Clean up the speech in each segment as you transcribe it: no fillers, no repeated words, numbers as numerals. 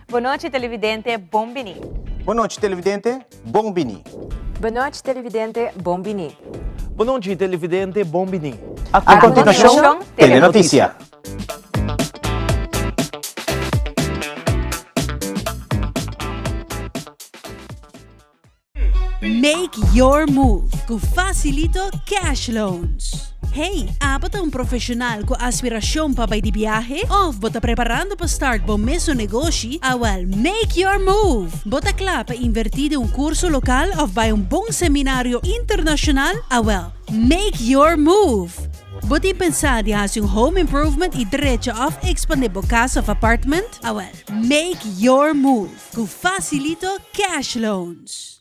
Bon nochi televidente, bon bini. Bon nochi televidente, bon bini. Bon nochi televidente, bon bini. Bon nochi televidente, bon bini. A continuacion, Telenoticia. Make your move ku Facilito Cash Loans. Hey, abo ta un profesional ku aspirashon pa bai di biahe? Of bo ta preparando pa start bo mesun negoshi? Awel, make your move! Bo ta kla pa invertí den un kurso lokal of bai un bon seminario internashonal? Awel, make your move! Bo tin pensá di hasi un home improvement i drecha of ekspandé bo kas of apartment? Awel, make your move! Ku Facilito Cash Loans.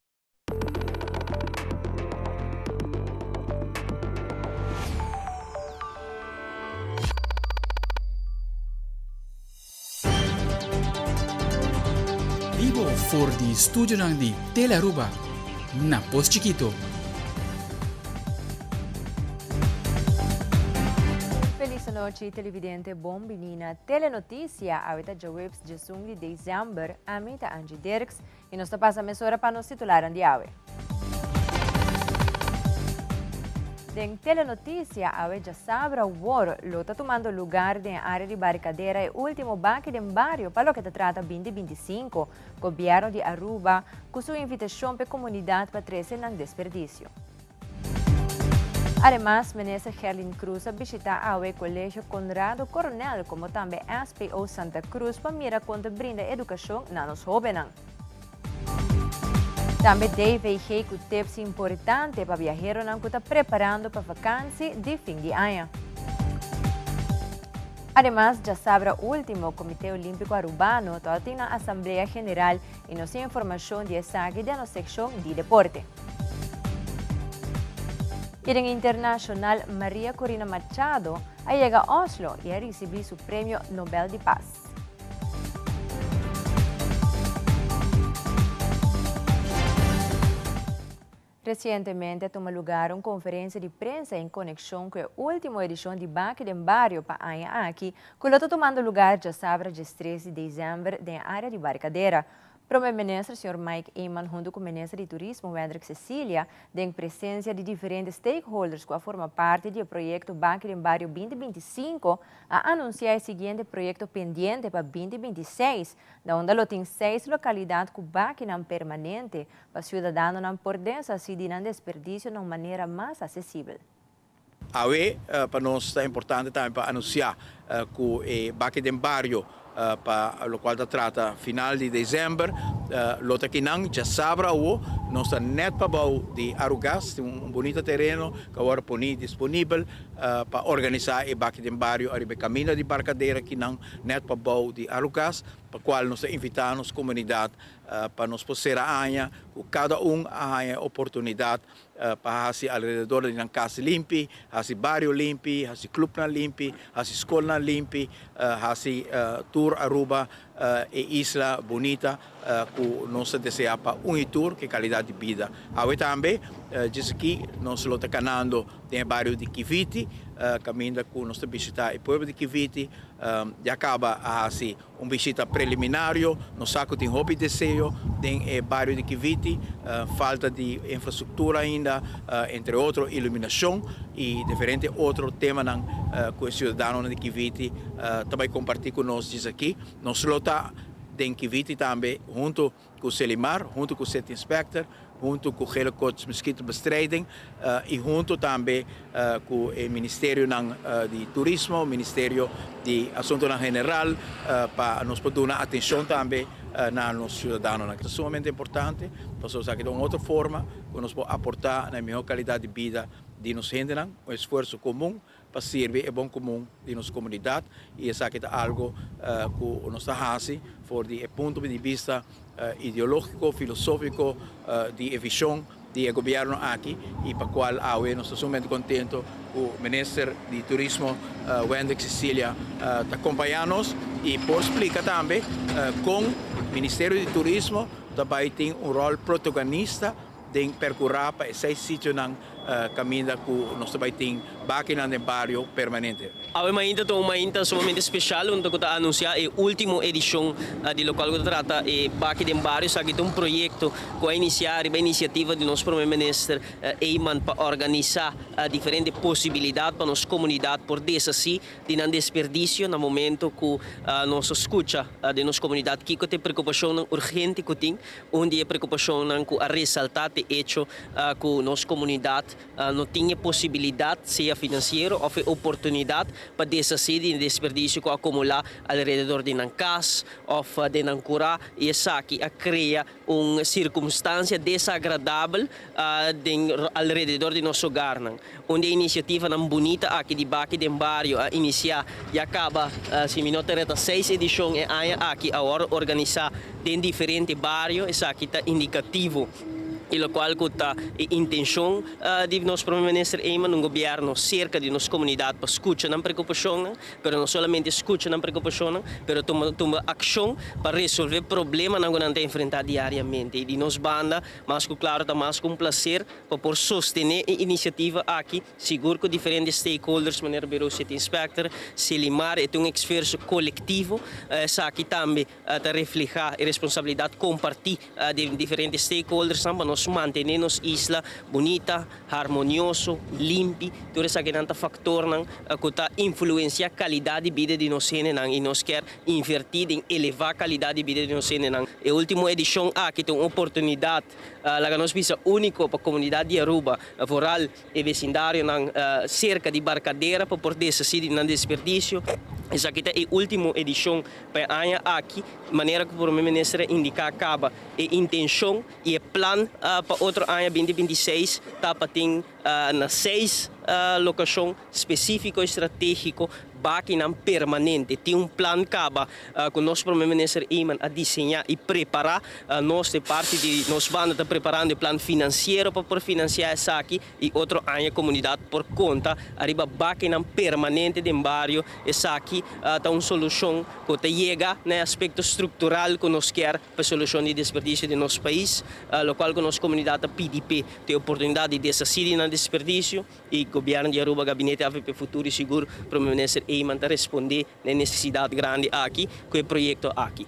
Bibo for di studionan di Tele Aruba na Pos Chikito. Feliz anochi televidente, bon bini na Telenoticia. Awe ta djaweps Djesun di december, ami ta Angie Dirks y nos ta pasa mesora pa nos titularan di awe. Den Telenoticia awe djasabra wor lo ta tumando lugar den e area di Barricadera e ultimo baki den bario pa loke ta trata binti 25, Gobierno di Aruba cu su invitacion p'e comunidad pa trece nan desperdicio. Ademas, Minister Gerlin Cruz a bishita awe Colegio Conrado Coronel como tambe SPO Santa Cruz pa mira con ta brinda educacion na nos hobennan. Tambe DVG cu tips importante pa biaheronan cu ta preparando pa vakantie di fin di aña. Ademas, djasabra ultimo, Comite Olimpico Arubano tabatin nan Asamblea General y nos tin informacion di esaki den nos seccion di deporte. Y den internacional Maria Corina Machado a yega Oslo y a ricibi su premio Nobel di Paz. Recientemente a tuma lugar un conferencia di prensa en conexion cu e ultimo edicion di Baki den Bario pa aña aki, cu lo ta tumando lugar djasabra 13 di december den e area di Barcadera. Prome Minister señor Mike Eman hunto cu Minister di Turismo Wendrick Cecilia den presencia di diferente stakeholders cu a forma parti di e proyecto Baki den Bario 2025 a anuncia e siguiente proyecto pendiente pa 2026 na unda lo tin seis localidad cu bakinan permanente pa ciudadanonan por deshaci di nan desperdicio na un manera mas accesibel. Awe pa nos ta importante tambe pa anuncia cu e Baki den Bario pa locual ta trata final di december lo ta kinan djasabra awo. Nos ta net pabao di Arugas, tin un bunita tereno cu a worde poni disponibel pa organisa e Baki den Bario ariba e caminda di Barcadera kinan net pabao di Arugas, pa cual nos ta invita nos comunidad pa nos por cera aña cu cada un a haya e oportunidad pa hasi alrededor di nan kas limpi, hasi bario limpi, hasi klupnan limpi, hasi skolnan limpi, hasi tur Aruba e isla bunita ku nos ta deseá pa un i tur ku e kalidat di bida. Awe tambe djes aki nos lo ta kanando den e bario di Kiviti kaminda ku nos ta bishitá e pueblo di Kiviti. Ya kaba a hasi Un bishita preliminario, nos sa ku tin hopi deseo den e bario di Kiviti, falta di infrastruktura ainda, entre otro iluminashon i diferente otro temanan ku e siudadanonan di Kiviti ta bai kompartí ku nos djis aki. Nos lo ta den Kiviti tambe huntu ku Selimar, huntu ku City Inspector, huntu ku Gele Koorts Mosquitobestrijding i huntu tambe ku e ministerionan di Turismo, Ministerio di Asuntonan General pa nos por duna atencion tambe na nos ciudadanonan. Ta sumamente importante pasobra esaki ta un otro forma ku nos por aporta na e mihor calidad di bida di nos hendenan, un esfuerso comun pa sirbi e bon comun di nos comunidad y esaki ta algo cu nos ta haci for di e punto di bista ideologico, filosofico di e vision di e gobierno aki y pa cual awe nos ta sumamente contento cu Minister di Turismo Wendrick Cecilia ta compaña nos y por splica tambe con Ministerio di Turismo ta bay tin un rol protagonista den percura pa e seis sitionan. Caminda cu nos ta bay tin bakinan den bario permanente. Awe mainta ta un mainta sumamente special unda cu ta anuncia e ultimo edicion di locual cu ta trata e Baki den Bario. Esaki ta un proyecto cu a inicia riba iniciativa di nos Prome Minister Eman pa organisa diferente posibilidad pa nos comunidad por deshaci di nan desperdicio na momento cu nos a scucha den nos comunidad kico ta e preocupacionnan urgente cu tin. Un di e preocupacionnan cu a resalta t'e hecho cu nos comunidad no tin e posibilidad, sea financiero of e oportunidad pa deshaci di e desperdicio cu a acumula alrededor di nan cas of den nan cura y esaki a crea un circumstancia desagradabel den alrededor di nos hogarnan. Un di e iniciativanan bunita aki di Baki den Bario a inicia ya caba, si mi no ta reta, seis edicion e aña aki a worde organisa den diferente bario. Esaki ta indicativo di locual cu ta e intencion di nos Prome Minister Eman, un gobierno cerca di nos comunidad pa scucha nan preocupacionnan, pero no solamente scucha nan preocupacionnan, pero tuma tuma accion pa resolve problemanan cu nan ta enfrenta diariamente. Y di nos banda, mas cu claro ta mas cu un placer pa por sostene e iniciativa aki, sigur cu diferente stakeholders manera Bureau City Inspector, Selimar, e ta un esfuerzo colectivo, esaki tambe ta refleha e responsabilidad comparti di diferente stakeholdersnan pa nos mantene nos isla bunita, harmonioso, limpi, tur esakinan ta factornan cu ta influencia calidad di bida di nos hendenan y nos kier inverti den eleva calidad di bida di nos hendenan. E ultimo edicion aki ta un oportunidad Laga nos bisa úniko pa komunidat di Aruba, vooral e vesindarionan serka di Barcadera pa por deshasí di nan desperdisio. Esaki ta e último edishon pa e aña aki, manera ku Prome Minister a indiká kaba. E intenshon i e plan pa otro aña 2026 ta pa tin na seis lokashon spesífiko i stratégiko bakinan permanente. Tin un plan kaba ku nos Prome Minister Eman a diseñá i prepará. Nos di parti di nos banda ta preparando e plan finansiero pa por finansiá esaki i otro aña komunidat por konta ariba bakinan permanente den bario. Esaki ta un solushon ku ta yega na e aspekto struktural ku nos kier pa e solushon di desperdisio di nos pais, lokual ku nos komunidat ta pidi p'e tin oportunidat di deshasí di nan desperdisio. E Gobierno di Aruba, Gabinete avp Futuro y sigur Prome Minister Eman ta responde na e necesidad grandi aki cu e proyecto aki.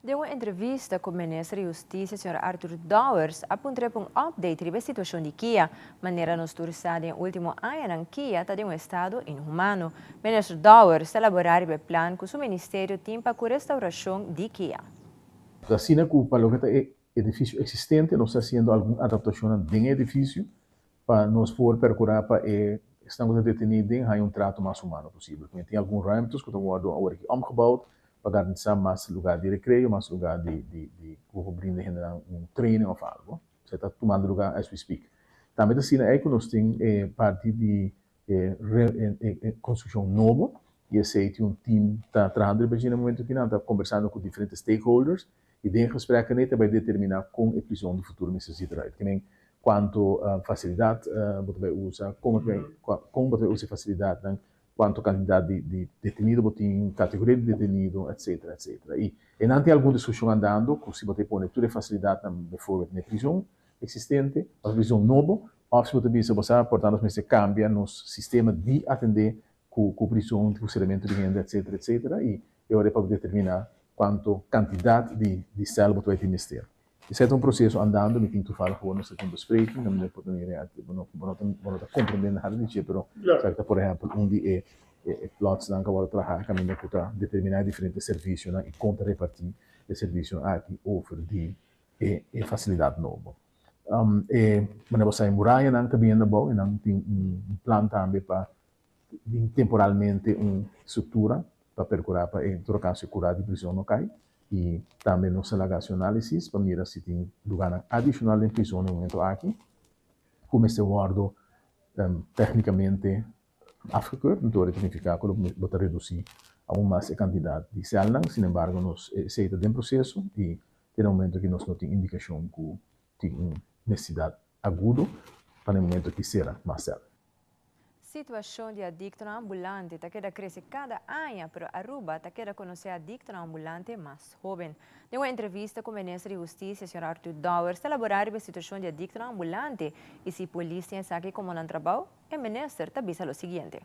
Den un entrevista cu Minister di Husticia señor Arthur Dowers a puntra pa un update riba e situacion di Kia. Manera nos tur sa den e ultimo añanan Kia ta den un estado inhumano. Minister Dowers ta elabora riba e plan cu su ministerio tin pa cu restauracion di Kia. Asina cu pa loke ta e edificio existente nos ta haciendo algun adaptacionnan den e edificio pa nos por percura pa e esnan cu ta deteni den haya un trato mas humano posibel. Tin tin algun ruimtes cu ta wordo awor aki omgebouwd pa garantisa mas lugar di recreo, mas lugar di di di cu por brinda hendenan un training of algo. Esei ta tumando lugar as we speak. Tambe ta asina ei cu nos tin e parti di e e construccion nobo y esei tin un team ta trahando riba dje na momento aki nan ta conversando cu diferente stakeholders y den e gesprekken ei ta bay determina con e prison di futuro mester zit eruit. Kimen Cuanto facilidad bo ta bay usa, con bo ta bay, con bo ta bay usa e facilidadnan, cuanto cantidad di di detenido bo tin, categoria di detenido, etcetera, etcetera. Y eynan tin algun discusion andando cu si bo ta pone tur e facilidadnan bijvoorbeeld na e prison existente of e prison nobo, of si bo ta bisa bo sa por ta nos mester cambia nos sistema di atende cu cu prison, cu ceramento di hende, etcetera, etcetera. Y e ora e pa determina cuanto cantidad di di cel bo ta bay tin mester. Esei ta un proseso andando, mi tin toevallig gewoon nos ta tin bespreking, dan mi por mira bo no bo no ta bo no ta comprende nada di dje, pero esaki ta por ehempel un di e e plotsnan ku a wòrdu traha kaminda ku ta determiná e diferente servisionan i kon ta repartí e servisionan aki over di e e fasilidat nobo. E manera bo sa e murayanan ta bini abou i nan tin un plan tambe pa Tin temporalmente un struktura pa perkurá pa en todo kaso e kurá di prizon no kai i tambe nos a laga hasi un análisis pa mira si tin lugánan adishonal den prizon na e momento aki ku mester wòrdu tèknikamente afgekeurd. Enton e ta signifiká ku lo ta redusí aun mas e kantidat di sèlnan. Sin embargo nos esei ta den proseso i te na momento aki nos no tin indikashon ku tin un nesesidat agudo pa na e momento aki sera mas sèl. Situacion di adictonan ambulante ta keda crece cada aña, pero Aruba ta keda conoce adictonan ambulante mas hoben. Den un entrevista cu Minister di Husticia, señor Arthur Dowers, ta elabora riba e situacion di adictonan ambulante y si polis tin esaki como nan trabao, e minister ta bisa lo siguiente.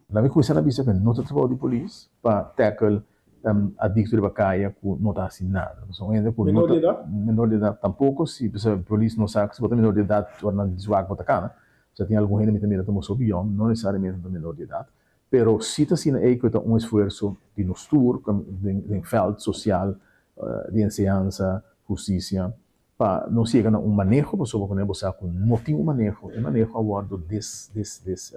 Laga mi cuminsa na bisa cu no ta trabao di polis pa tackle adicto riba caya cu no ta haci nada. Pasobra un hende cu no ta. Menor di edad? Menor di edad tampoco, si pasobra polis no sa si bo ta menor di edad ora nan zwak bo ta cana. Sa tin algun hende mi ta mira ta moso bion, no necesariamente ta menor di edad, pero si ta asina ey cu ta un esfuerso di nos tur den veld social di enseñansa, husticia, pa nos yega na un maneho, pasobra cu bo sa cu no tin un maneho, e maneho a wordo des des des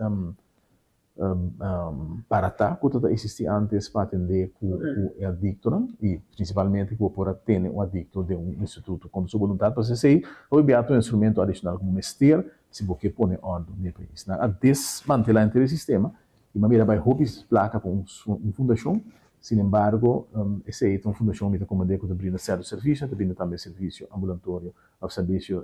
Parata ku ta ta existi antes pa atende ku e adiktonan i prinsipalmente ku bo por a tene un adikto den un instituto kontra su boluntat. Pasobra esei hopi bia ta un instrumento adishonal ku bo mester si bo ke pone òrdu den e pais. Nan a desmantelá henter e sistema i m'a mira bai hopi plaka pa un fundashon. Sin embargo, esei ta un fundashon mi ta komprendé ku ta brinda sèrto servisio, ta brinda tambe servisio ambulantorio òf servisio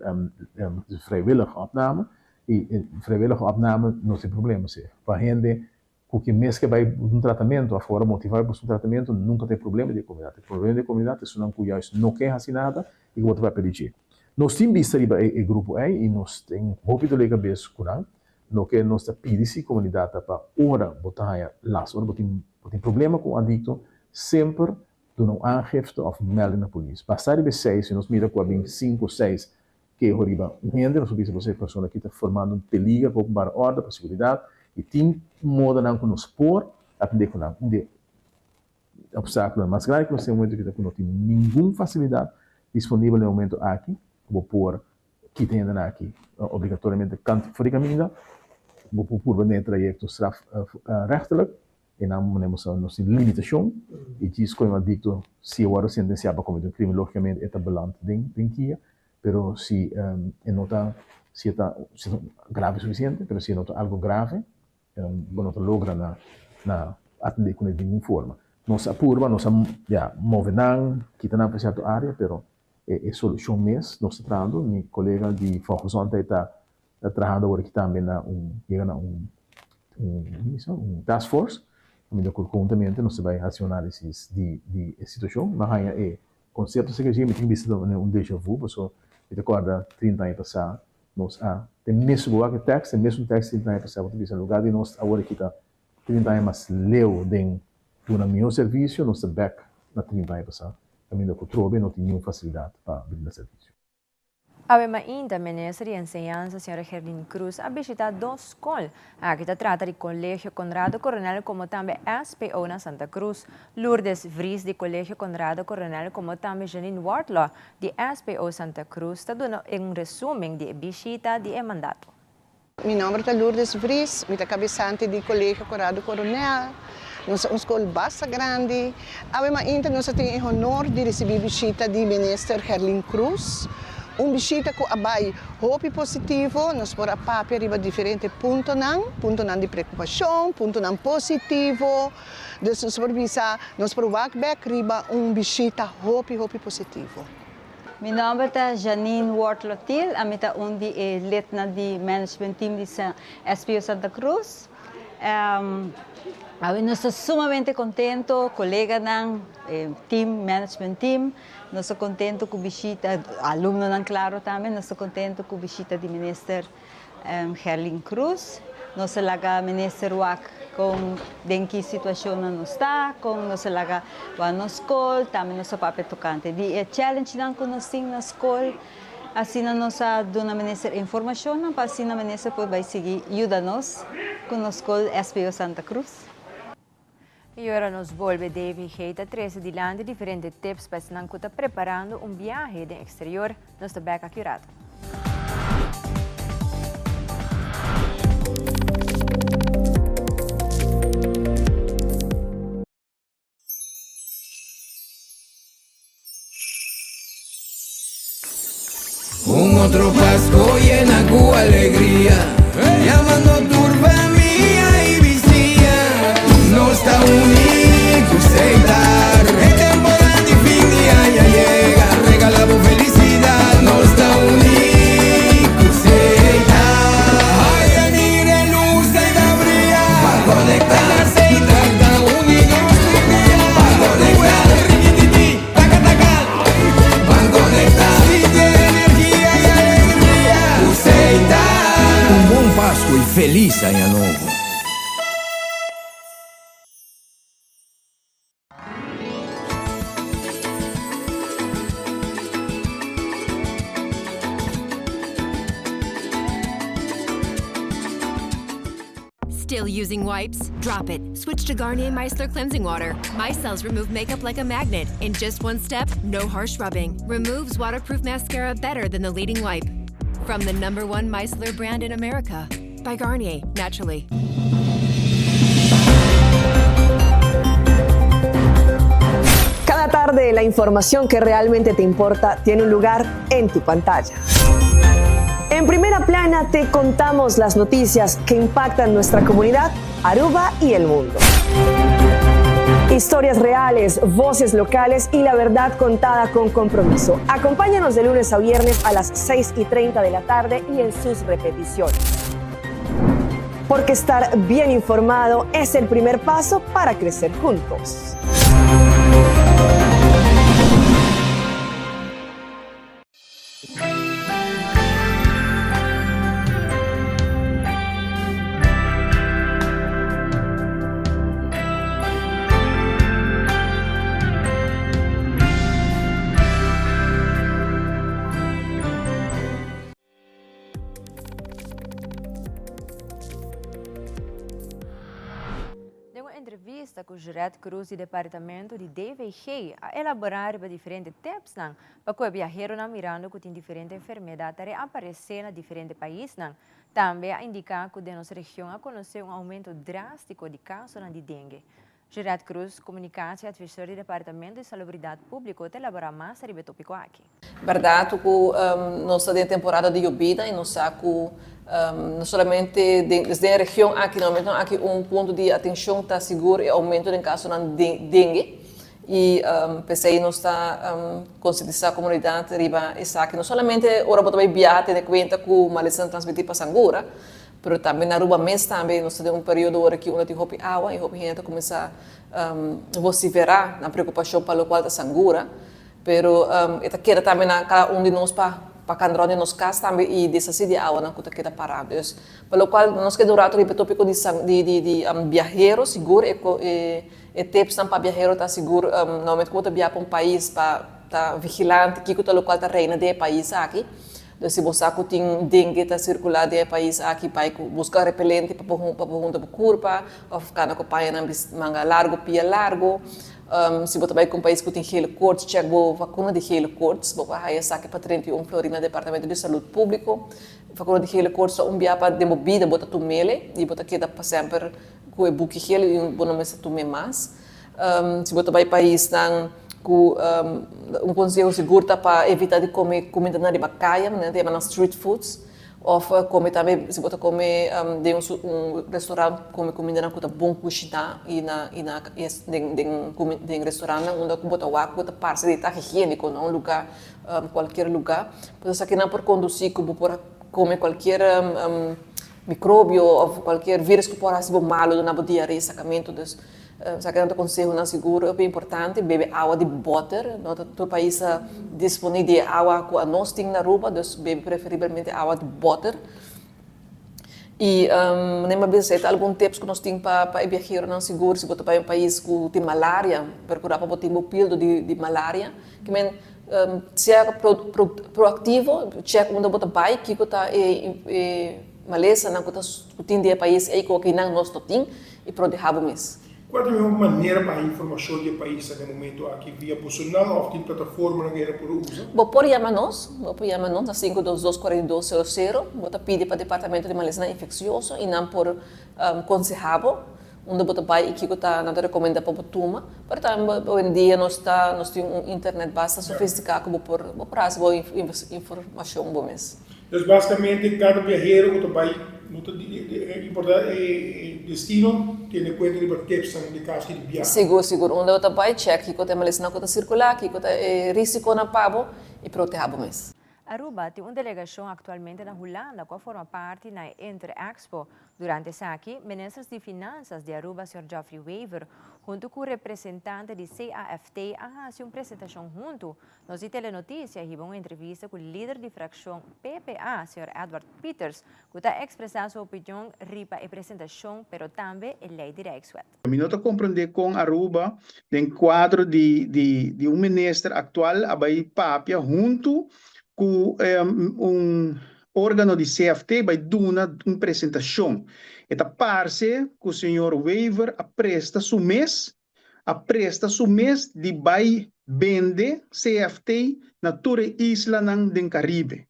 vrijwillige opname. I e vrijwillige opname no tin problema si. Pa hende ku ke mes ke bai un tratamentu of ora motivá pa buska un tratamentu nunka ta e problema di e komunidat. E problema di e komunidat ta esunnan ku juist no ke hasi nada i ku bo ta papia di dje. Nos tin bista riba e grupo ei i nos tin hopi dolé kabes ku nan. Loke nos ta pidi si komunidat ta pa ora bo ta haña las, ora bo tin bo tin problema ku un adikto semper duna un aangifte of melding na polis. Basta riba esei si nos mira ku a bin sinku, seis Keho riba un hende, nos por bisa boso e persona aki ta formando un peliger pa openbare orde, pa seguridat, i tin modanan ku nos por atendé ku nan. Un di e opstákulonan mas grandi ku nos tin e momentu aki ta ku no tin ningun fasilidat disponibel na e momentu aki ku bo por kita e hendenan aki obligatoriamente kant for di kaminda. Bo por purba den e trayekto strafrechtelijk. E nan manera bo sa nos tin limitashon i djis ku e un adikto si e wòrdu sentensiá pa kometé un krimen lógikamente e ta beland den den kia pero si e no ta si e ta si ta grave sufisiente pero si e no ta algu grave bo no ta logra na na atendé kuné di ningun forma. Nos a purba nos a ya move nan kita nan pa sierto área pero e e solushon mes nos ta trahando mi kolega di Volksgezondheid ta Ta trahando awor aki tambe na un yega na un un task force kaminda ku konhuntamente nos ta bai hasi un análisis di di e situashon. Mi a haña e konsepto esaki mi tin bista ta un deja vu paso mi ta kòrda 30 aña pasá nos a den mesun bo wak e tèks den mesun tèks 30 aña pasá bo ta bisa lugar di nos awor aki ta 30 aña mas leu den duna mihó servisio nos ta bèk na 30 aña pasá kaminda ku trobe no tin niun fasilidat pa brinda servisio. Awe mainta Minister di Enseñansa Sra. Gerlin Croes a bishita dos skol. Aki ta trata di Colegio Conrado Coronel como tambe SPO na Santa Cruz. Lourdes Vries di Colegio Conrado Coronel como tambe Janine Wardlaw di SPO Santa Cruz ta duna un resumen di e bishita di e mandato. Mi nomber ta Lourdes Vries, mi ta kabesante di Kolegio Conrado Coronel. Nos ta un skol basta grandi. Awe mainta nos a tin e honor di risibí bishita di Minister Gerlin Croes. Un bishita ku a bai hopi positivo. Nos por a papia riba diferente puntonan, puntonan di preokupashon, puntonan positivo. Dus nos por bisa, nos por wak bèk riba un bishita hopi hopi positivo. Mi nomber ta Janine Wortlotil, ami ta un di e lidnan di management team di SPO Santa Cruz. Awe nos ta sumamente contento, coleganan, e team, management team, nos ta contento cu bishita, alumnonan claro tambe, nos ta contento cu bishita di Minister Gerlin Croes. Nos a laga Minister wak con den ki situacionnan nos ta, con nos a laga wak nos scol, tambe nos a papia tocante di e challengenan cu nos tin na scol. Asina nos a duna Minister informacionnan pa asina Minister por bay sigui yuda nos cu nos scol SPO Santa Cruz. Y ora nos bolbe DVG ta trece dilanti diferente tips pa esnan cu ta preparando un biahe den exterior. Nos ta bek aki rato. Un otro Pasco llena cu alegria Llamando tur famia y bisia Nos ta uni cu Setar E temporada di fin di aña yega Regala bo felicidad Nos ta uni cu Setar Ay, mira luz ta brilla. Feliz Aña Nobo! Still using wipes? Drop it. Switch to Garnier Micellar Cleansing Water. Micelles remove makeup like a magnet. In just one step, no harsh rubbing. Removes waterproof mascara better than the leading wipe. From the number one micellar brand in America. By Garnier, naturally. Cada tarde la información que realmente te importa tiene un lugar en tu pantalla. En primera plana te contamos las noticias que impactan nuestra comunidad, Aruba y el mundo. Historias reales, voces locales y la verdad contada con compromiso. Acompáñanos de lunes a viernes a las 6 y 30 de la tarde y en sus repeticiones. Porque estar bien informado es el primer paso para crecer juntos. Den un entrevista cu Juret Cruz di Departamento di DVG a elabora riba diferente tipsnan pa cu e biaheronan mirando cu tin diferente enfermedad ta reaparece na diferente paisnan. Tambe a indica cu den nos region a conoce un aumento drastico di casonan di dengue. Gerard Cruz, comunicatie advisor di Departamento di Salubridad Publico ta elabora mas riba e topico aki. Berdad cu nos ta den temporada di yobida y nos sa cu no solamente den e region aki, na momentonan aki un punto di atencion ta sigur e aumento den casonan di dengue y p'esey nos ta concientisa comunidad riba esaki. No solamente ora bo ta bay biaha tene cuenta cu malesanan transmiti pa sangura, Pero tambe na Aruba mes tambe nos ta den un periodo ora ki unda tin hopi awa y hopi hende ta cuminsa vocifera nan preocupacion pa locual ta sangura. Pero e ta keda tambe na cada un di nos pa pa candrò den nos cas tambe y deshaci di awanan cu ta keda para. Dus pa locual nos keda un rato riba e topico di di di di biahero sigur e e e tipsnan pa biahero ta sigur na momento cu bo ta biaha pa un pais pa ta vigilante kico ta locual ta reina den e pais aki. Dus si bo sa ku tin dengue ta sirkulá den e pais aki, bai ku buska repelente pa bo pa bo hunta bo kurpa òf kana ku pañanan bis manga largu, pia largu. Si bo ta bai ku un pais ku tin gele koorts, chèk bo vakuna di gele koorts. Bo por haya esaki pa 31 florin na Departamento di Salud Públiko. Vakuna di gele koorts ta un bia pa den bo bida bo ta tum'el i bo ta keda pa semper ku e buki gele i bo no mester tum'é mas. Si bo ta bai paisnan ku un konseho sigur ta pa evita di kome kumindanan riba kaya, manera ta yama nan street foods, òf kome tambe si bo ta kome den un restaurant kome kumindanan ku ta bon kushiná i na i na den den den restaurantnan unda ku bo ta wak ku ta parse di ta higiéniko, no un lugá kualkier lugá. Pues esakinan por kondusí ku bo por kome kualkier mikrobio òf kualkier virus ku por hasi bo malu duna bo diaré, sakamentu. Dus Esaki nan ta consehonan sigur hopi importante, bebe awa di boter, no ta tur pais ta dispone di e awa cu anos tin na Aruba, dus bebe preferiblemente awa di boter. Y manera mi a bisa esey ta algun tips cu nos tin pa pa e biaheronan sigur, si bo ta bay un pais cu tin malaria, percura pa bo tin bo pildo di di malaria, ki men sea proactivo, check unda bo ta bay, kico ta e e malesanan cu ta cu tin di e pais ey cu akinan nos no tin. i protehá bo mes. Kua ta e mihó manera pa haña informashon di e paisnan na e momentu aki? Via bosonan òf tin plataformanan ku hende por usa? Bo por yama nos. Bo por yama nos na 522 42 sero sero. Bo ta pidi pa Departamento di Malesanan Infeksioso i nan por konsehá bo unda bo ta bai i kiko ta nan ta rekomendá pa bo tuma. Pero tambe oyendia nos ta nos tin un internet basta sofistiká ku bo por bo por hasi bo informashon bo mes. Dus basikamente kada biahero ku ta bai no ta importa e destino tene kuenta riba tipsnan di kaso di biaha. Sigur sigur unda bo ta bai check kiko ta e malesnan ku ta sirkulá kiko ta e risikonan pa bo i proteha bo mes. Aruba tin un delegacion actualmente na Hulanda cu a forma parti na e Inter-Expo. Durante esaki, Ministers di Finanzas di Aruba Sr. Geoffrey Wever hunto cu representante di CAFT a haci un presentacion hunto. Nos di Telenoticia hiba un entrevista cu lider di fraccion PPA, Sr. Edward Pieters, cu ta expresa su opinion riba e presentacion pero tambe e ley di Rijkswet. Mi no ta comprende con Aruba den cuadro di di di un minister actual a bay papia hunto cu un organo di CFT bay duna un presentacion. E ta parce cu señor Wever a presta su mes a presta su mes di bay bende CFT na tur e islanan den Caribe.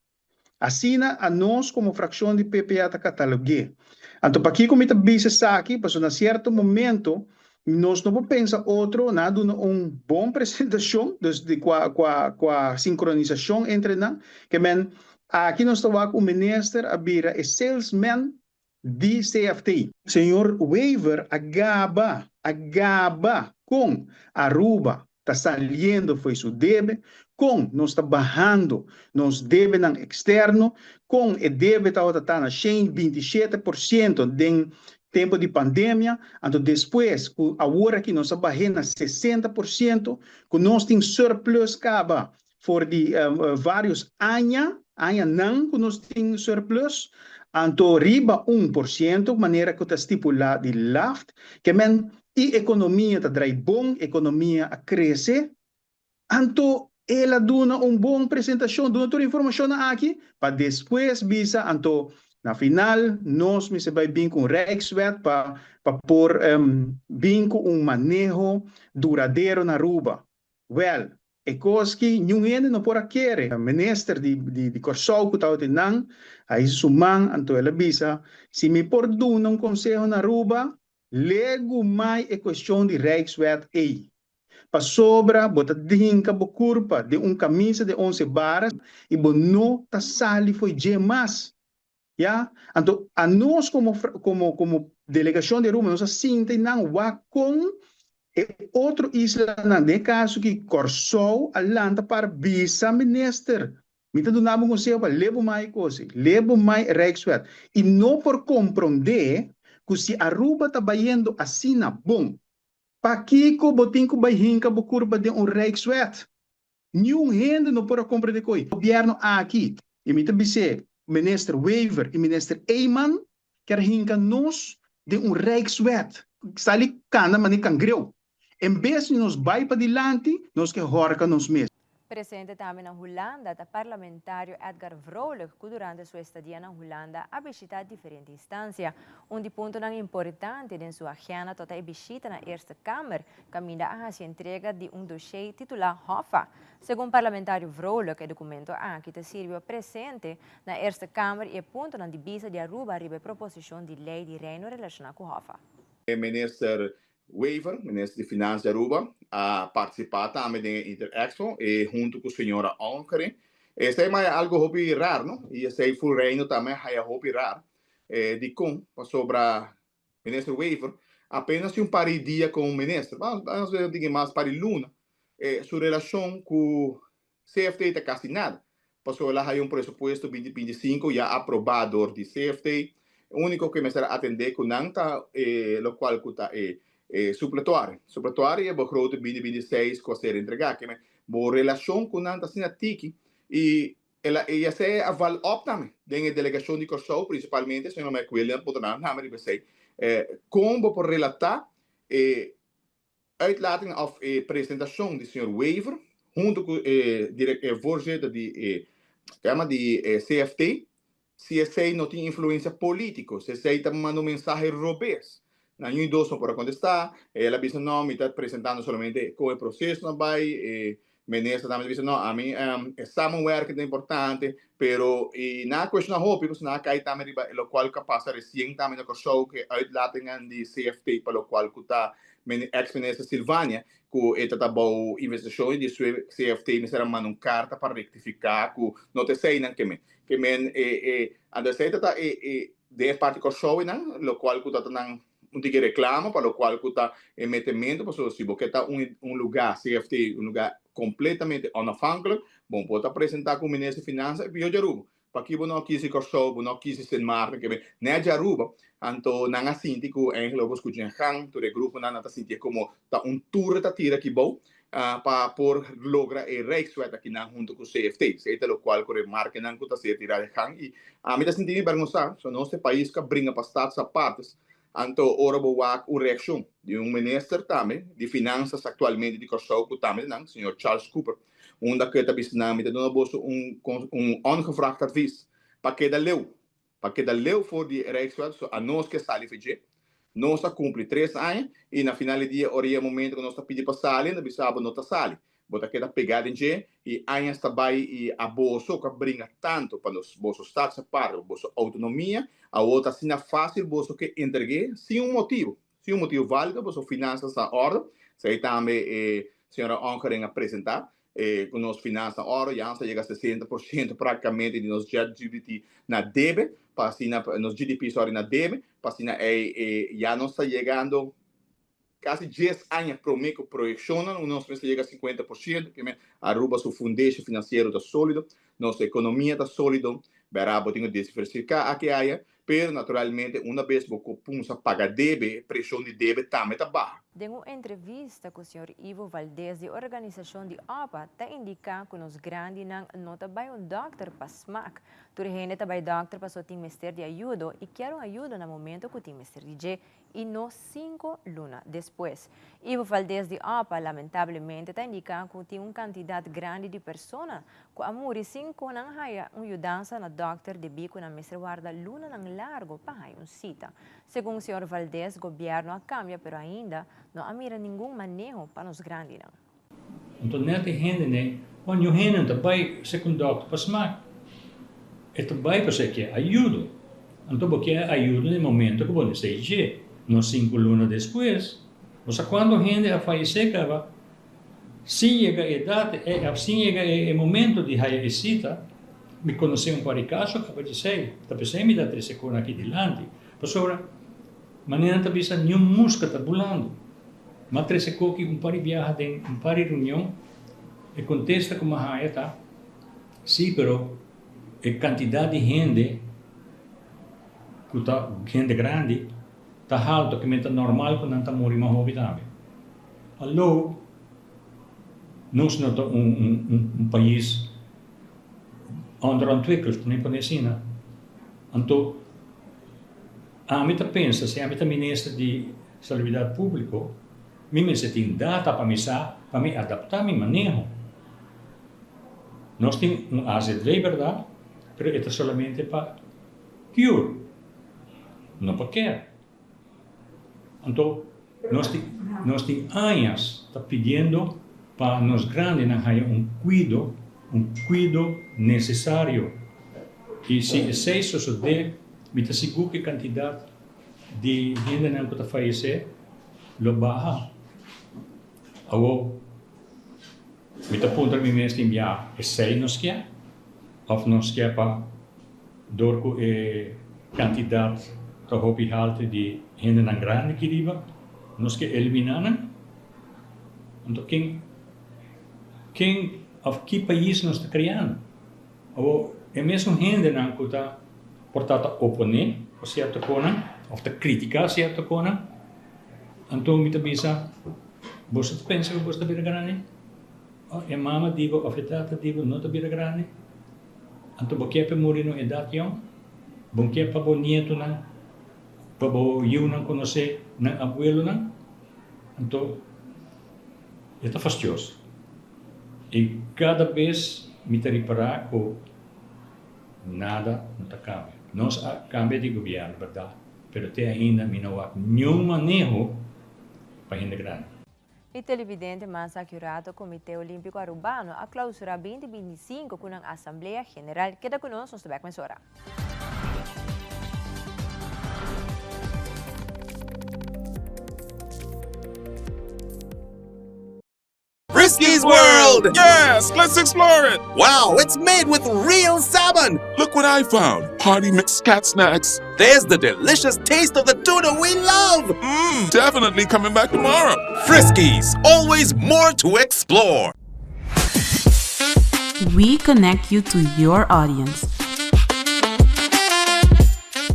Asina anos komo frakshon di PPA ta katalog'é. Anto pakiko mi ta bisa esaki? Pasobra na sierto momento nos no por pensa otro, nan a duna un bon presentashon, dus di kua kua kua sinkronisashon entre nan, ke men aki nos ta wak un minister a bira e salesman di CFT. Señor Wever a gaba, a gaba con Aruba ta saliendo fo'i su debe, con nos ta bahando nos debenan externo, con e debe tabata ta na 127% den tempo di pandemia, anto despues cu awor aki nos a bah'é na 60%, cu nos tin surplus caba For di varios aña, añanan ku nos tin surplus, anto riba 1% manera ku ta stipulá di LAFT, ke men i ekonomia ta drai bon, ekonomia a krese, anto el a duna un bon presentashon, duna tur e informashonnan aki, pa despues bisa anto na final nos mester bai bin ku un Rijkswet pa pa por bin ku un maneho duradero na Aruba. Wèl, e kos ki niun hende no por a kere. Minister di di Kòrsou ku tabata einan a hisa su man, anto el a bisa, Si mi por duna un konseho na Aruba, legu mai e kuestion di Rijkswet ei. Pasobra bo ta hinka bo kurpa den un kamisa di onse baras i bo no ta sali fo'i dje mas. Ya, anto anos komo komo komo delegashon di Aruba nos a sinta i nan wak kon e otro islanan, den e kaso ki Kòrsou a lanta para bisa minister, mi ta duna bo un konseho pa lebo mai e kos ei, lebo mai e Rijkswet. I no por komprondé ku si Aruba ta bayendo asina bon, pakiko bo tin ku bai hinka bo kurpa den un Rijkswet? Niun hende no por a comprende koe gobierno aki, y mi ta bis'é Minister Wever y Minister Eman kier hinca nos den un Rijkswet, sali cana mane cangreu. En bes di nos bay padilanti, nos ke horca nos mes. Presente tambe na Hulanda ta parlamentario Edgar Vrolijk ku durante su estadia na Hulanda a bishita diferente instansia. Un di puntonan importante den su agenda ta ta e bishita na Eerste Kamer Caminda a haci entrega di un dossier titula Hoffa. Segun parlamentario Vrolijk e documento aki ta sirbi pa presente na Eerste Kamer y e puntonan di bista di Aruba riba e proposicion di ley di Reino relaciona cu Hoffa. Minister Wever, Minister di Finanzas di Aruba, a participa tambe den e Inter-Expo e hunto cu señora Ongering. Esey maya algo hopi rar, no? Y esey full Reino tambe haya hopi rar. Dicon? Pasobra Minister Wever, apenas tin un par di dia como minister, vamos a dig'e mas par di luna, su relacion cu CFT ta casi nada, pasobra el a haya un presupuesto binti 25 ya aproba door di CFT, unico cu e mester a atende cu nan ta locual cu ta e supletorio, supletorio e begroting binti 26 cu a ser entrega, bo relacion cu nan ta asina tiki y El a e esei a val op tambe den e delegashon di Kòrsou, prinsipalmente señor Mike Williams por duna name riba esei. Kon bo por relatá e uitlating òf e presentashon di señor Wever huntu ku e e voorzitter di e kema di e CFT si esei no tin influensia polítiko, si esei ta manda un mensahe robes? Na ñun dos no por a contesta. El a bisa no, mi ta presentando solamente con e proceso a bay. E minister tambe ta bisa no, ami e samenwerking ta importante, pero y nan a cuestiona hopi pasobra nan a cay tambe riba e locual cu a pasa recien tambe na Corsou cu e uitlatingan di CFT pa locual cu ta ex minister Silvania cu e ta ta bou investigacion y di su CFT mester a manda un carta pa rectifica cu no ta esey nan ke men. Ke men e, e, anto esey ta ta e, e den e parti Corsou nan, locual cu ta ta nan. un tiki reclamo pa locual cu ta e metemento, pasobra si bo ke ta un un lugar, CFT, un lugar completamente onafhankelijk, bo por ta presenta cu Minister di Finansa y pio di Aruba. Paki bo no a kisi Kòrsou, bo no a kisi Sint Maarten, kebe nèt dje Aruba. Anto nan a sinti ku eigenlijk bo skucha e gang, tur e gruponan nan ta sinti e komo ta un tur ta tira aki bou pa por logra e Rijkswet akinan hunto ku CFT. Esei ta lokual ku remarkenan ku ta ser tirá den gang i ami ta sinti mi bergonsá, so nos e pais ku a bringa pa Staats Apartes, anto ora bo wak un reakshon di un minister tambe di Finansas aktualmente di Kòrsou ku tambe ta nan, señor Charles Cooper, Unda ku e ta bisa nan, Mi ta duna boso un un ongevraagd advies, pa keda leu, pa keda leu for di e Rijkswet, so anos ke sali for dje. Nos a kumpli tres aña, i na final di dia, ora yega momento ku nos ta pidi pa sali, nan ta bisa bo no ta sali. Bo ta keda pegá den dje, i añas ta bai, i aboso ku a bringa tantu pa nos boso staatsapart, pa boso outonomia, awor ta asina fásil boso ke entreg'é sin un motibu. Sin un motibu válido, pasobra finansas ta na òrdu. Esei tambe e señora Ongering a presentá, ku nos finansas na òrdu, ya nos a yega 60% práktikamente di nos GDP na debe, pa asina nos GDP sorry na debe, pa asina ei ya nos ta yegando kasi dies aña promé ku proyekshonnan, nos mester yega 50%, primer Aruba su fundeshi finansiero ta sólido, nos ekonomia ta sólido, bèrá bo tin ku desiversifiká aki aya, Pero naturalmente una bes bo cupunsa paga debe, presion di debe tambe ta baha. Den un entrevista cu señor Ivo Valdez di organisacion di opa ta indica cu nos grandinan no ta bay un dokter pa smak. Tur hende ta bay dokter paso tin mester di ayudo y kier un ayudo na momento cu tin mester di dje y no cinco luna despues. Ivo Valdez di opa lamentablemente ta indica cu tin un cantidad grandi di persona cu a muri sin cu nan haya un yudansa na dokter debí cu nan mester warda lunanan largo pa haya un cita. Segun señor Valdez, gobierno a cambia pero ainda no a mira ningun maneho pa nos grandinan. Anto net e hende ne, Wan ñu hende no ta bai sek un dokter pa smak. E ta bai pasobra e ke ayudo. Anto bo ke ayudo na e momento ku bo nesei dje, no sinku luna despues. Bo sa kuantu hende a fayesé kaba sin yega e edat ei òf sin yega e momento di haya e sita? Mi konosé un par di kaso kaba djesei. Ta p'esei mi ta trese kon aki dilanti. Pasobra manera nan ta bisa niun muska ta bulando. M'a trese koki un par di biaha den un par di reunion, e kontesta ku m'a haña ta, Sí, pero e kantidat di hende ku ta hende grandi ta haltu, ke men ta normal ku nan ta muri mas hopi tambe. Alou nos no ta un un pais onderontwikkeld, mi pone asina. Anto ami ta pensa si ami ta minister di Salubridat Públiko, mi mester tin data pa mi sa pa mi adaptá mi maneho. Nos tin un AZV bèrdat, pero e ta solamente pa cure, no pa care. Anto nos tin nos tin añas ta pidiendo pa nos grandinan haña un kuido, un kuido nesesario. I si esei sosodé, mi ta sigur ku e kantidat di hendenan ku ta fayesé lo baha. Awor, mi ta puntra mi mes tin bia esei nos kier òf nos kier pa dor ku e kantidat ta hopi haltu di hendenan grandi aki riba, nos ke eliminá nan? Anto ken ken òf ki pais nos ta kriando? Awor, e mesun hendenan ku ta por ta ta oponé pa sierto konan òf ta kritiká sierto konan, anto mi ta bisa, Boso ta pensa ku boso ta bira grandi? Òf e mama di bo òf e tata di bo no ta bira grandi? Anto bo ke pa e muri na un edat yòn? Bo ke pa bo nietunan, pa bo yunan konosé nan abuelonan? Anto e ta fastioso. I kada bes mi ta ripará ku nada no ta kambia. Nos a kambia di gobièrnu, bèrdat, pero te ainda mi no wak niun maneho pa hende grandi. E televidente mas akurato Komité Olímpiko Arubano a klausurá 2025 ku nan Asamblea General. Keda ku nos, nos ta bèk mesora. Friskies World! Yes, let's explore it! Wow, it's made with real salmon! Look what I found! Party mix cat snacks. There's the delicious taste of the tuna we love! Mmm, definitely coming back tomorrow. Friskies, always more to explore. We connect you to your audience.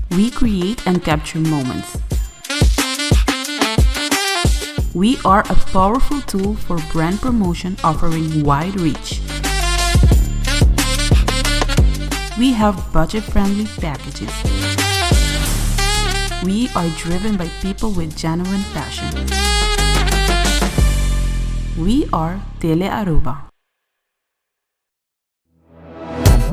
We create and capture moments. We are a powerful tool for brand promotion offering wide reach. We have budget friendly packages. We are driven by people with genuine passion. We are Tele Aruba.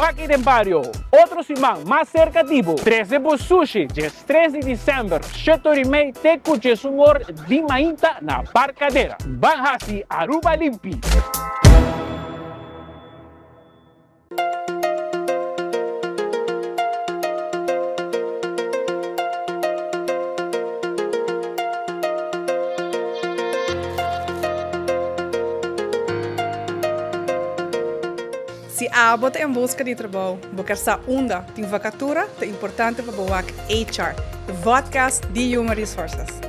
Baki den Bario, otro siman mas serca di bo. Trece bo sushi djes tres di december, shet or y mei te cu djesun or di mainta na Barcadera. Ban haci Aruba limpi! Si abo ta en buska di trabou, bo ker sa unda tin vakatura, ta importante pa bo wak HR, e vodcast di Human Resources.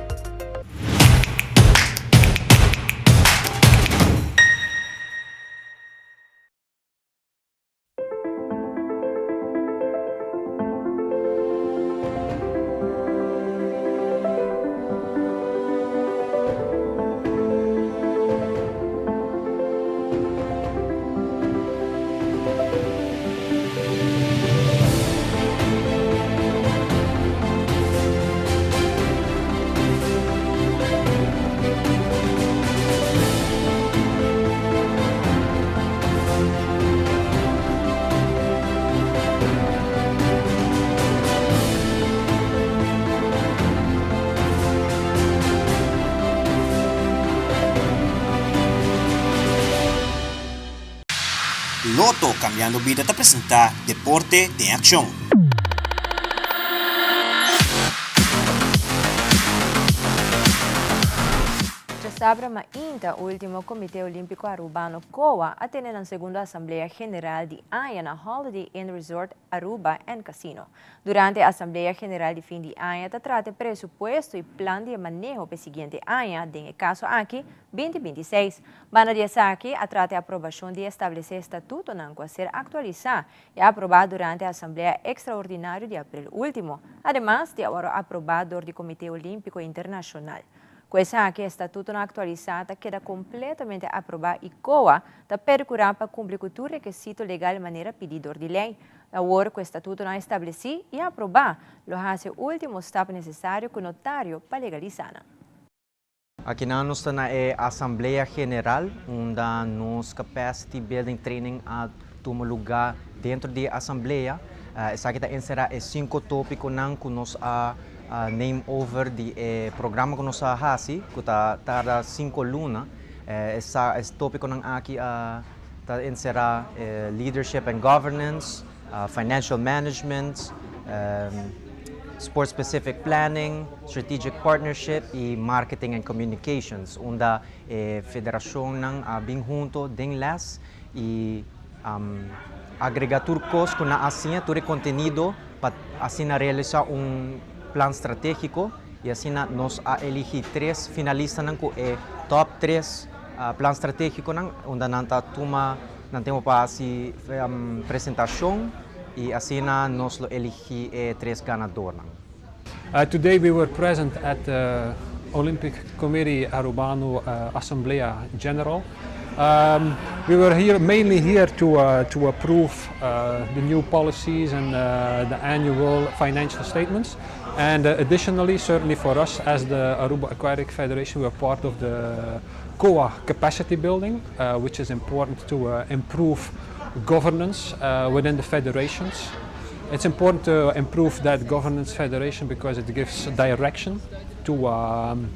Lotto Cambiando Bida ta presenta Deporte den Accion. Djasabra mainta ultimo Comite Olimpico Arubano, COA, a tene nan segundo Asamblea General di aña na Holiday Inn Resort Aruba and Casino. Durante e Asamblea General di fin di aña ta trata e presupuesto y plan di e maneho p'e siguiente aña, den e caso aki, binti binti seis. Banda di esaki a trata e aprobacion di establece statutonan cu a ser actualisa y aproba durante e Asamblea Extraordinario di april ultimo, ademas di awor aproba dor di Comite Olimpico Internacional. Ku esaki e statutonan aktualisá ta keda kompletamente aprobá i COA ta perkurá pa kumpli ku tur rekisito legal manera pidí dor di lei. Awor ku e statutonan establesí i aprobá, lo hasi e último stap nesesario ku notario pa legalisá nan. Akinan nos ta na e Asamblea General unda nos Capacity Building Training a tuma luga dentro di e asamblea. Esaki ta enserá e sinku tópikonan ku nos a neem over di e programa ku nos a hasi ku ta tarda sinku luna. E tópikonan aki ta enserá leadership and governance, financial management, sport specific planning, strategic partnership i marketing and communications unda e federashonnan a bin hunto den lès i agrega tur kos ku nan a siña, tur e kontenido pa asina realisá un plan stratégiko i asina nos a eligí tres finalistanan ku e tòp tres plan stratégikonan unda nan ta tuma nan tempu pa hasi presentashon i asina nos lo eligí e tres ganadornan. Today we were present at the Olympic Committee Arubano Asamblea General. Um, we were here mainly here to, uh, to approve uh, the new policies and uh, the annual financial statements. And uh, additionally, certainly for us as the Aruba Aquatic Federation, we are part of the COA capacity building, uh, which is important to uh, improve governance within the federations. It's important to improve that governance federation because it gives direction to um,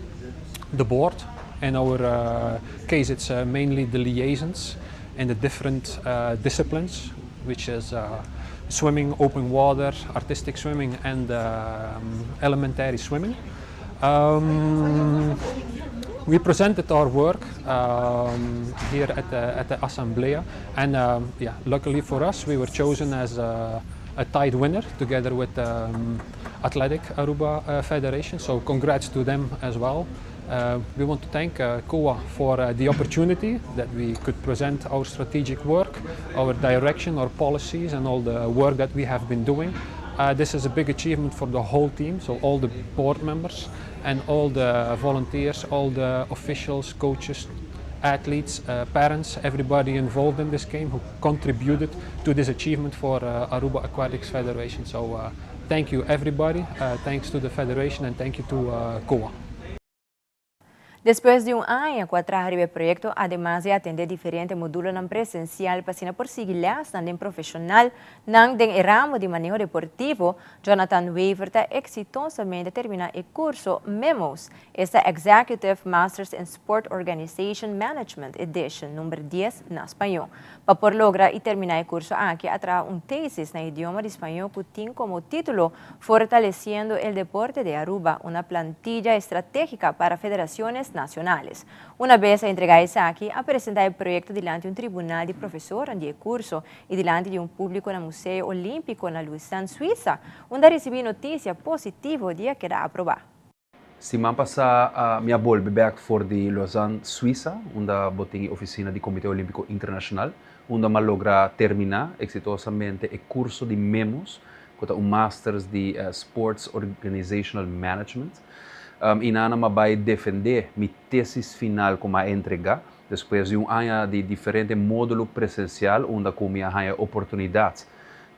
the board. In our uh, case, it's uh, mainly the liaisons in the different uh, disciplines, which is uh, swimming, open water, artistic swimming, and um, elementary swimming. Um, We presented our work um, here at the, at the Assemblea and um, yeah, luckily for us we were chosen as a, a tied winner together with the um, Athletic Aruba uh, Federation, so congrats to them as well. Uh, we want to thank uh, COA for uh, the opportunity that we could present our strategic work, our direction, our policies and all the work that we have been doing. Uh, this is a big achievement for the whole team, so all the board members and all the volunteers, all the officials, coaches, athletes, uh, parents, everybody involved in this game who contributed to this achievement for uh, Aruba Aquatics Federation. So uh, thank you everybody, uh, thanks to the federation and thank you to uh, COA. Despues di un aña cu a traha riba e proyecto, ademas di atende diferente modulonan presencial pa asina por sigui lesnan den profesional nan den e ramo di maneho deportivo, Jonathan Wever ta exitosamente termina e curso MEMOS, esta Executive Masters in Sport Organization Management Edition number dies na Spañó. Pa por logra y termina e curso aki a traha un tesis na idioma di Spañó cu tin como titulo Fortaleciendo el deporte de Aruba, una plantilla estratégica para federaciones nacionales. Una bes a entrega esaki, a presenta e proyecto dilanti un tribunal di profesornan di e curso y dilanti di un publico na Museo Olimpico na Lausanne, Suiza, unda a ricibi noticia positivo di a keda aproba. Siman pasá mi a bolbe bèk for di Lausanne, Suisa, unda bo tin e ofisina di Komité Olímpiko Internashonal, unda mi a logra terminá eksitosamente e kurso di MEMOS, ku ta un masters di Sports Organizational Management. I nan a bai defendé mi tésis final ku mi a entregá despues di un aña di diferente módulo presensial unda ku mi a haña e oportunidat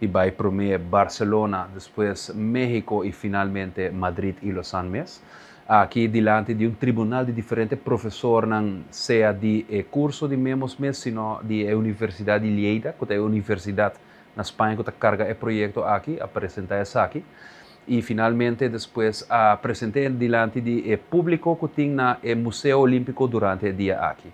di bai promé Barcelona, despues México i finalmente Madrid i Lausanne mes. Aki dilanti di un tribunal di diferente profesornan, sea di e curso di Memos mes sino di e Universidad di Lleida, cu ta e universidad na Spaña cu ta carga e proyecto aki, a presenta esaki. I finalmente despues a present'é dilanti di e publico cu tin na e Museo Olimpico durante e dia aki.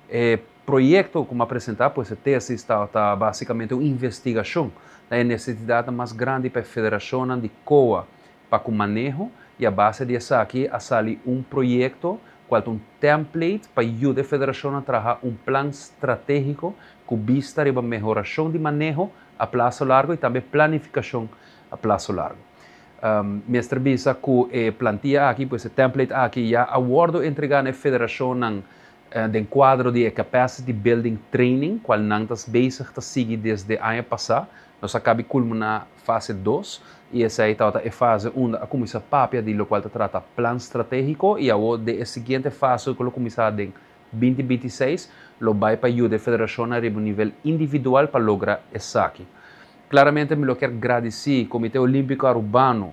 E proyekto ku mi a presentá, pues e tesis ta básikamente un investigashon na e nesesidatnan mas grandi pa e federashonnan di koa pa ku maneho i a base di esaki a sali un proyekto kual ta un template pa yuda e federashonnan traha un plan stratégiko ku bista riba mehorashon di maneho a plaso largu i tambe planifikashon a plaso largu. Mester bisa ku e plantia aki, pues e template aki ya a wòrdu entregá na e federashonnan Den kuadro di e Capacity Building Training kual nan ta bezig ta sigui desde aña pasá, nos a kabi kulminá fase dos i esei tabata e fase unda a kuminsá papia di lokual ta trata plan stratégiko i awor den e siguiente fase ku lo kuminsá den 2026 lo bai pa yuda e federashonnan riba un nivel individual pa logra esaki. Klaramente mi lo kier gradisí Komité Olímpiko Arubano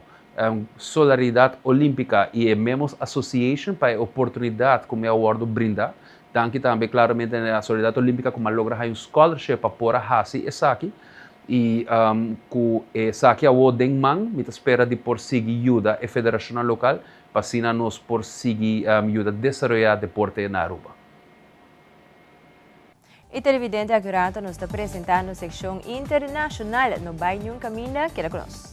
Solidaridat Olímpika i e Memos Association pa e oportunidat ku mi a wòrdu brinda. Danki tambe klaramente na Solidaridat Olímpika ku mi a logra haña un scholarship pa por a hasi esaki. I ku esaki awor den man mi ta spera di por sigui yuda e federashonnan lokal pa asina nos por sigui yuda desaroyá deporte na Aruba. E televidente akurato nos ta presenta nos sekshon internashonal. No bai niun kaminda, keda ku nos.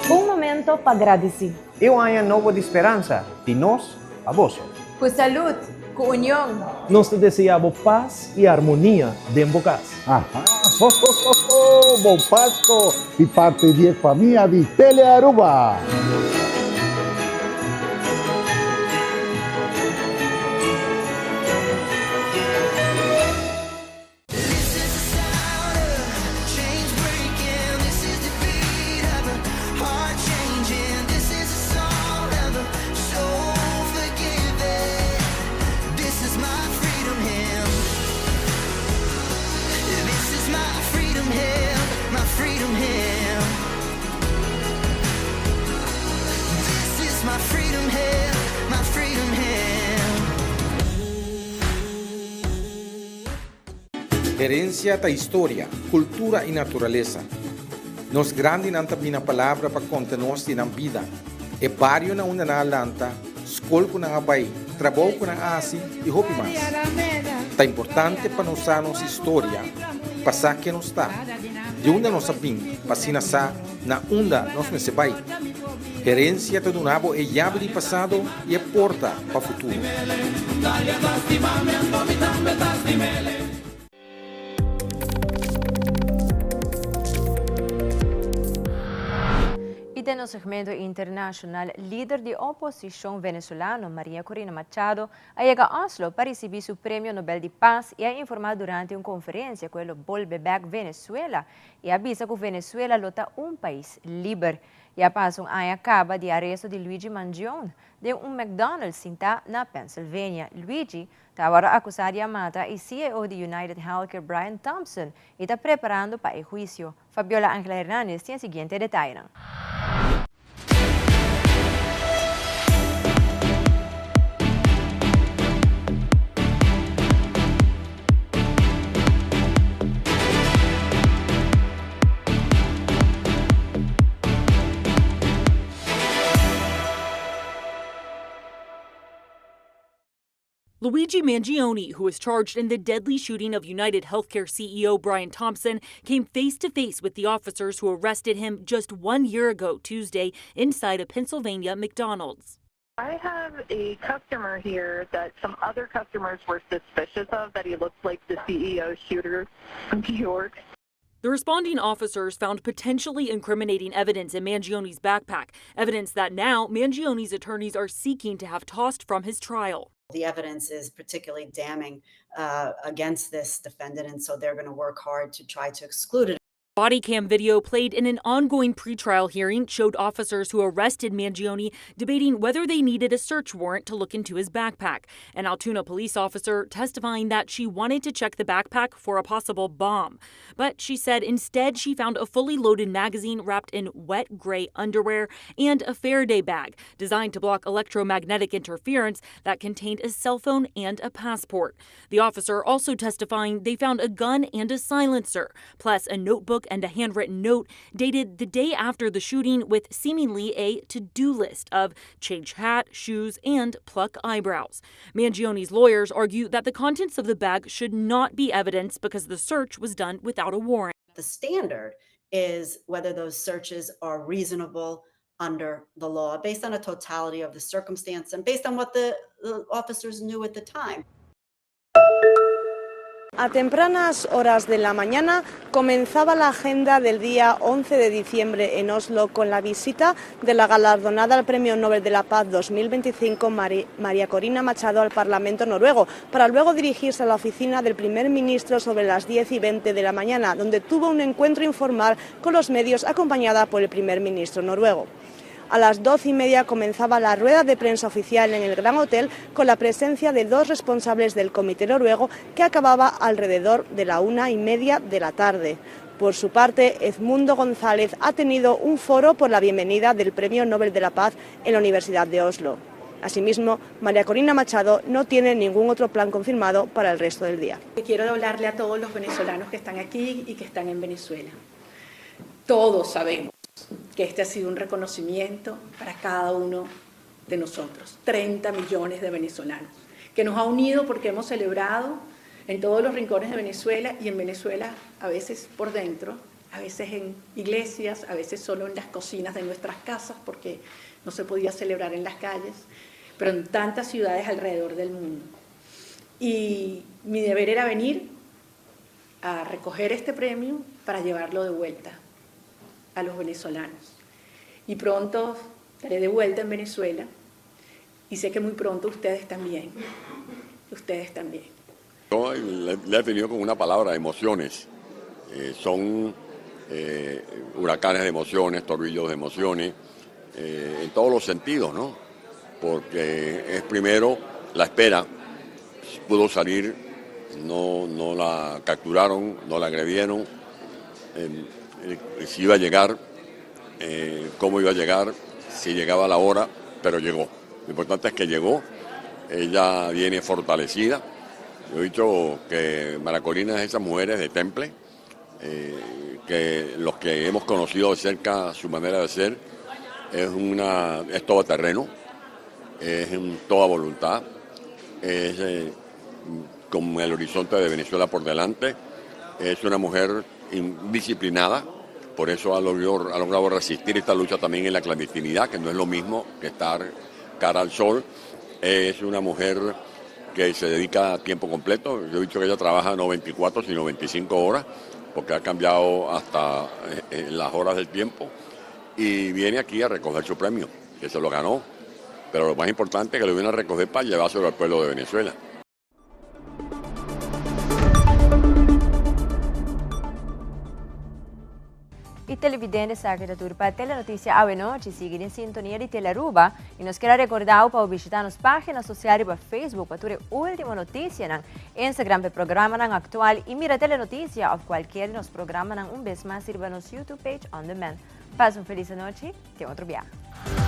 Un momento pa gradisí. I un aña nobo di speransa di nos pa boso. Ku salud, ku union. Nos ta deseá bo pas i armonia den bo kas. Aha, ho ho ho ho, bon Pasco di parti di e famia di Telearuba! Herencia ta historia, cultura y naturalesa. Nos grandinan ta bini na palabra pa conta nos di nan bida, e bario na unda nan a lanta, scol cu nan a bay, trabou cu nan a haci y hopi mas. Ta importante pa nos sa nos historia pa sa ken nos ta, di unda nos a bin pa asina sa na unda nos mester bay. Herencia ta duna bo e yabi di pasado y e porta pa futuro. Y den nos segmento internacional, lider di oposicion venezolano Maria Corina Machado a yega Oslo pa ricibi su Premio Nobel di Paz y a informa durante un conferencia cu e lo bolbe bek Venezuela y a bisa cu Venezuela lo ta un pais liber. Ya pasa un aña caba di aresto di Luigi Mangione den un McDonald's sinta na Pennsylvania. Luigi Ta awor akusá di a mata e CEO di United Healthcare Brian Thompson i ta preparando pa e huisio. Fabiola Angela Hernandez tin e siguiente detayenan. Luigi Mangione, who was charged in the deadly shooting of United Healthcare CEO Brian Thompson, came face to face with the officers who arrested him just one year ago Tuesday inside a Pennsylvania McDonald's. I have a customer here that some other customers were suspicious of, that he looks like the CEO shooter from New York. The responding officers found potentially incriminating evidence in Mangione's backpack, evidence that now Mangione's attorneys are seeking to have tossed from his trial. The evidence is particularly damning uh, against this defendant, and so they're going to work hard to try to exclude it. Body cam video played in an ongoing pretrial hearing showed officers who arrested Mangione debating whether they needed a search warrant to look into his backpack. An Altoona police officer testifying that she wanted to check the backpack for a possible bomb. But she said instead she found a fully loaded magazine wrapped in wet gray underwear and a Faraday bag designed to block electromagnetic interference that contained a cell phone and a passport. The officer also testifying they found a gun and a silencer, plus a notebook and a handwritten note dated the day after the shooting with seemingly a to do list of change hat, shoes, and pluck eyebrows. Mangione's lawyers argue that the contents of the bag should not be evidence because the search was done without a warrant. The standard is whether those searches are reasonable under the law based on a totality of the circumstance and based on what the, the officers knew at the time. A tempranas horas de la mañana comenzaba la agenda del día 11 de diciembre en Oslo con la visita de la galardonada al Premio Nobel de la Paz 2025 María Corina Machado al Parlamento noruego, para luego dirigirse a la oficina del primer ministro sobre las 10 y 20 de la mañana, donde tuvo un encuentro informal con los medios acompañada por el primer ministro noruego. A las doce y media comenzaba la rueda de prensa oficial en el Gran Hotel con la presencia de dos responsables del comité noruego que acababa alrededor de la una y media de la tarde. Por su parte, Edmundo González ha tenido un foro por la bienvenida del Premio Nobel de la Paz en la Universidad de Oslo. Asimismo, María Corina Machado no tiene ningún otro plan confirmado para el resto del día. Quiero hablarle a todos los venezolanos que están aquí y que están en Venezuela. Todos sabemos que este ha sido un reconocimiento para cada uno de nosotros, 30 millones de venezolanos, que nos ha unido porque hemos celebrado en todos los rincones de Venezuela y en Venezuela a veces por dentro, a veces en iglesias, a veces solo en las cocinas de nuestras casas porque no se podía celebrar en las calles, pero en tantas ciudades alrededor del mundo. Y mi deber era venir a recoger este premio para llevarlo de vuelta a los venezolanos. Y pronto estaré de vuelta en Venezuela y sé que muy pronto ustedes también, ustedes también. Yo le, he definido con una palabra, emociones. Eh, son eh, huracanes de emociones, torbillos de emociones, eh, en todos los sentidos, ¿no? Porque es primero la espera, pudo salir, no, no la capturaron, no la agredieron, si iba a llegar, cómo iba a llegar, si llegaba a la hora, pero llegó. Lo importante es que llegó, ella viene fortalecida. Yo he dicho que Mara Corina es esas mujeres de temple, eh, que los que hemos conocido de cerca su manera de ser, es, una, es todo terreno, es toda voluntad, es eh, con el horizonte de Venezuela por delante, es una mujer disciplinada, por eso ha logrado, ha logrado resistir esta lucha también en la clandestinidad, que no es lo mismo que estar cara al sol. Es una mujer que se dedica a tiempo completo. Yo he dicho que ella trabaja no 24, sino 25 horas, porque ha cambiado hasta eh, eh, las horas del tiempo. Y viene aquí a recoger su premio, que se lo ganó. Pero lo más importante es que lo viene a recoger para llevárselo al pueblo de Venezuela. Y televidente esaki ta tur pa Telenoticia awe nochi. Sigui den sintonia di Telearuba y nos kier a recorda pa bo bishita nos pagina social riba Facebook pa tur e ultimo noticianan, Instagram pa e programanan actual y mira Telenoticia of cualkier di nos programanan un bes mas riba nos YouTube page on demand. Pasa un feliz anochi, te otro biaha.